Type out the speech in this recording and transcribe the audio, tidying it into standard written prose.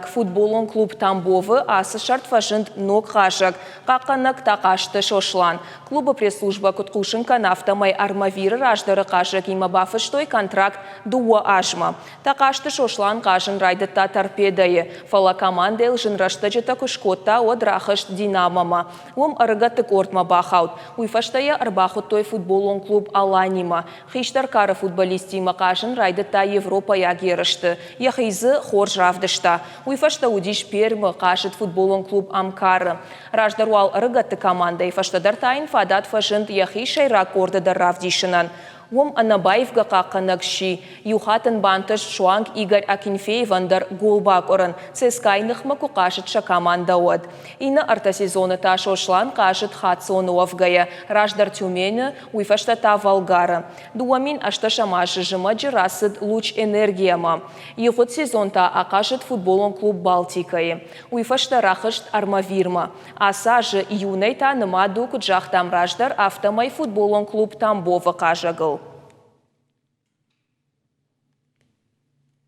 Футболон клуб Тамбовы ацы сӕрд фӕзынд ног хъазӕг, хъахъхъӕнӕг Тахъазты Сослан. Клубы пресс-службӕ куыд хъусын кӕны, афтӕмӕй Армавиры раздӕры хъазӕгимӕ бафыстой контракт дыууӕ азмӕ. Тахъазты Сослан хъазын райдыдта Торпедойы, фӕлӕ командӕйыл зын рӕстӕджытӕ куы скодта, уӕд рахызт Динамо-мӕ. Уым ӕрыгӕтты къордмӕ бахауд. Уый фӕстӕ йӕ ӕрбахуыдтой футболон клуб Алани-мӕ. Хистӕр кары футболисттимӕ хъазын райдыдта европӕйаг ерысты. Йӕхи дзы хорз равдыста. Уый фӕстӕ уыдис Пермы, хъазыд футболон клуб Амкар-ы. Раздӕр уал ӕрыгӕтты командӕйы фӕстӕдӕр та йын фадат фӕзынд йӕхи сӕйраг къорды дӕр равдисынӕн. Уым ӕнӕбаивгӕ хъахъхъӕнӕг сси. Иу хатт ын бантыст суанг Игорь Акинфеевӕн дӕр гол бакъуырын, ЦСКА-йы ныхмӕ куы хъазыд сӕ командӕ, уӕд. Иннӕ ӕртӕ сезоны та Сослан хъазыд хаццоны уӕвгӕйӕ, раздӕр Тюмены, уый фӕстӕ та Волгары. 2018 азы зымӕджы рацыд Луч Энергия-мӕ. Ивгъуыд сезон та ахъазыд футболон клуб Балтика-йы. Уый фӕстӕ рахызт Армавирмӕ. Ацы азы июнӕй та нымад у, куыд загътам раздӕр, афтӕмӕй футболон клуб Тамбов-ы хъазӕгыл.